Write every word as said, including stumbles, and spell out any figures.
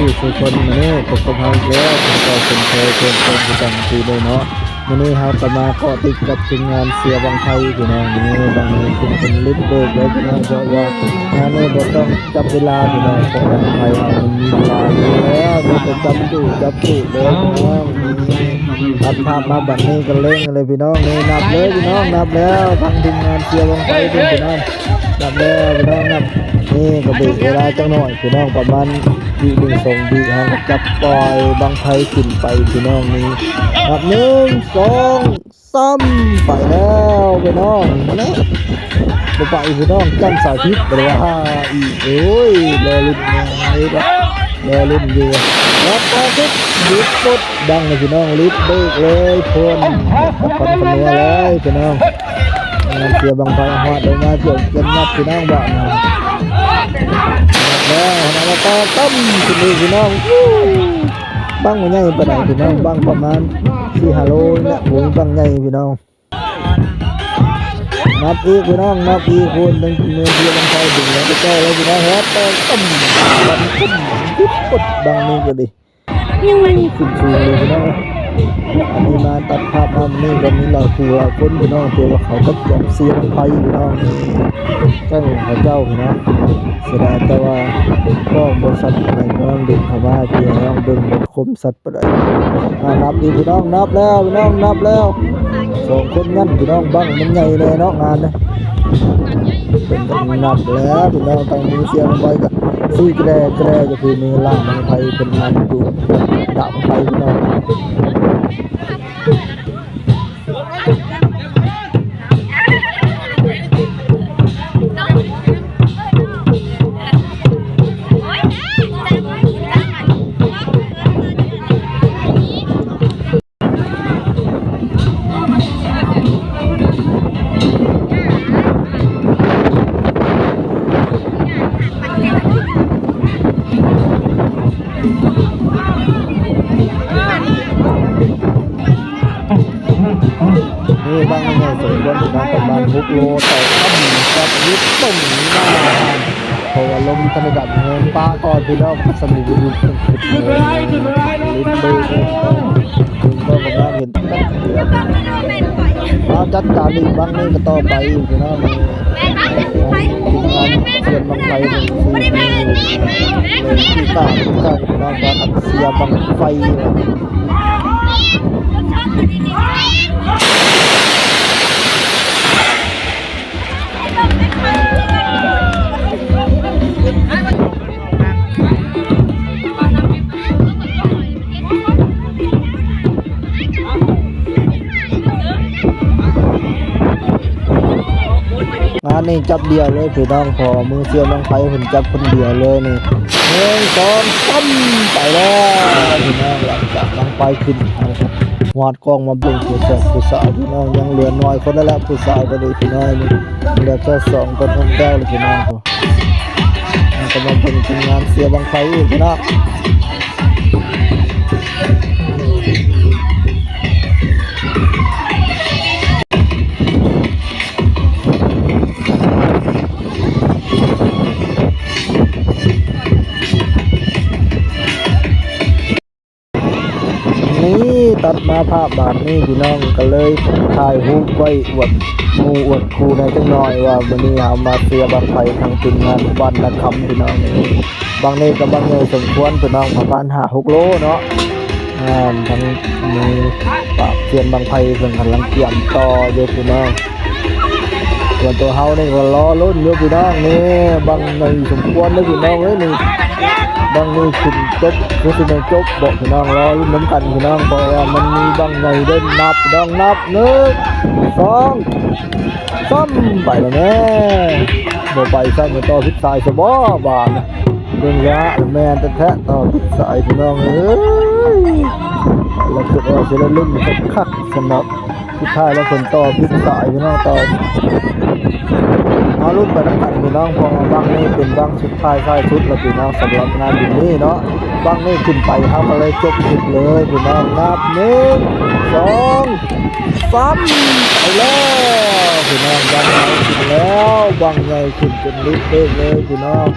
สู่คนมื้อนี้พบกับเฮาอีกแล้ว ผมก็เช่นเคยเช่นเคยคือกันคือเดิมเนาะ มื้อนี้เฮาก็มาเกาะติดกับทีมงานเสียบั้งไฟพี่น้อง นี่บั้งนี้ขึ้นเป็นลิฟต์เบรกแล้วพี่น้อง เพราะว่างานนี้บ่ต้องจับเวลาพี่น้อง เพราะบั้งไฟเฮามันมีเวลาอยู่แล้ว มีแต่จับจุจับจุเลยพี่น้อง ตัดภาพมาบัดนี้ก็เร่งเลยพี่น้อง นี่นับเลยพี่น้อง นับแล้ว ทางทีมงานเสียบั้งไฟเพิ่นพี่น้อง นับแล้วพี่น้อง นับ นี่ก็เบรกเวลาจักหน่อยพี่น้อง ประมาณวิหนึ่งสองวิ เฮาก็จับปล่อยบั้งไฟขึ้นไปพี่น้อง นี่นับ หนึ่ง สอง สาม ไปแล้วพี่น้อง มาแล้ว บ่ไปพี่น้อง จังสาธิต บ่ได้ว่าอีก โอ้ย รอลุ้นไง รอลุ้นอยู่ แล้วก็ทุก หยุดปุ๊บ ดังเลยพี่น้อง ลิฟต์เบรกเลย พ่น ควันขมัวเลยพี่น้อง งานเสียบั้งไฟฮอดลงมาเกี่ยวเกียนงัดพี่น้อง บ้านนะ แล้วนะ แล้วก็ตั้มขึ้นเลยพี่น้อง บั้งมันใหญ่ปานใดพี่น้อง บั้งประมาณสี่ห้าโลนี่แหละ โอ้ย บั้งใหญ่พี่น้อง นับอีกพี่น้อง นับอีก คุณ ตั้งมือเสียบั้งไฟดึงแล้วก็เจ้าแล้วพี่น้อง ฮอดแตกตั้ม บั้งขึ้น ปุ๊บ บั้งนี้ก็ดี ยังไง ขึ้นสูงเลยพี่น้อง อันนี้มาตัดภาพมา นี่ก็มีหลายคู่หลายคนพี่น้อง แต่ว่าเขาก็เตรียมเสียบั้งไฟพี่น้อง นี่ เจ้าของเขาเจ้าพี่น้อง เสียดายแต่ว่าก็บริษัทไหนกำลังดึงเข้ามา เดี๋ยวลองเบิ่งบนคมสัตว์ปะได อ่า นับอีกพี่น้อง นับแล้วพี่น้อง นับแล้ว สองคนงั้นพี่น้อง บั้งมันใหญ่แน่เนาะ งานนะ เป็นกันนับแล้วพี่น้อง ตั้งมือเสียบั้งไฟก็ ซี่แกร่แกร่อยู่ที่มือล่างบั้งไฟเป็นมันอยู่ดับไฟพี่น้อง นี่บั้งใหญ่สมควรพี่น้อง ประมาณหกโล แต่ก็มีจับยึดต้มหน้า เพราะว่าลมทันดับแฮง ปะก่อนพี่น้อง สมุนยุบขึ้นเลย ลิฟต์เบรกเลย ก็กำลังเห็น เอาจัดการอีกบั้งหนึ่งก็ต่อไปอีกพี่น้อง ทีมงานเสียบั้งไฟหนึ่งสี่ ที่ตามที่ตามพี่น้อง ว่ากันเสียบั้งไฟ งานนี้จับเดี่ยวเลยพี่น้อง พอมือเสียบั้งไฟเพิ่นจับคนเดียวเลยนี่ หนึ่ง สอง สาม ไปแล้วพี่น้อง หลังจากบั้งไฟขึ้น หวาดกล้องมาเบิ่งผู้แซ่บผู้สาวพี่น้อง ยังเหลือน้อยคนแล้วแหละ ผู้สาวก็ดีพี่น้อง นี่เหลือแค่สองคนเท่านั้นแล้วพี่น้อง ก็มาเบิ่งทีมงานเสียบั้งไฟอีกพี่น้อง นี่ตัดมาภาพบาดนี้พี่น้อง ก็เลยถ่ายรูปไว้อวดหมู่อวดคู่ในจักหน่อย ว่ามื้อนี้เฮามาเสียบั้งไฟทางทีมงานบ้านนาคำพี่น้อง นี่บั้งนี้ก็บั้งใหญ่สมควรพี่น้อง ประมาณห้าหกโลเนาะ อ่า ทางหมู่ปราบเซียนบั้งไฟเพิ่นกำลังเตรียมต่ออยู่พี่น้อง ส่วนตัวเฮานี่ก็รอลุ้นอยู่พี่น้อง นี่บั้งใหญ่สมควรเลยพี่น้องเอ้ย นี่บั้งนี้ขึ้นจบ คือสิแม่นจบบ่พี่น้อง รอลุ้นนำกันพี่น้อง เพราะว่ามันมีบั้งใหญ่เด่น นับพี่น้อง นับ หนึ่ง สอง สาม ไปแล้วแม่ บ่ไปซ้ำ ไปต่อผิดสายซะบ่บาด เบิ่งละแม่นแท้ๆ ต่อผิดสายพี่น้องเอ้ย แล้วคิดว่าสิได้ลุ้นคักๆ สำหรับสุดท้ายแล้วเพิ่นต่อผิดสายพี่น้อง ต่อ มาลุ้นไปนำกันพี่น้อง เพราะว่าบั้งนี้เป็นบั้งสุดท้ายท้ายสุดแล้วพี่น้อง สำหรับงานบุญนี้เนาะ บั้งนี้ขึ้นไปเฮาก็เลยจบคลิปเลยพี่น้อง นับ หนึ่ง สอง สาม ไปแล้วพี่น้อง บั้งใหญ่ขึ้นแล้ว บั้งใหญ่ขึ้นจนลิฟต์เบรกเลยพี่น้อง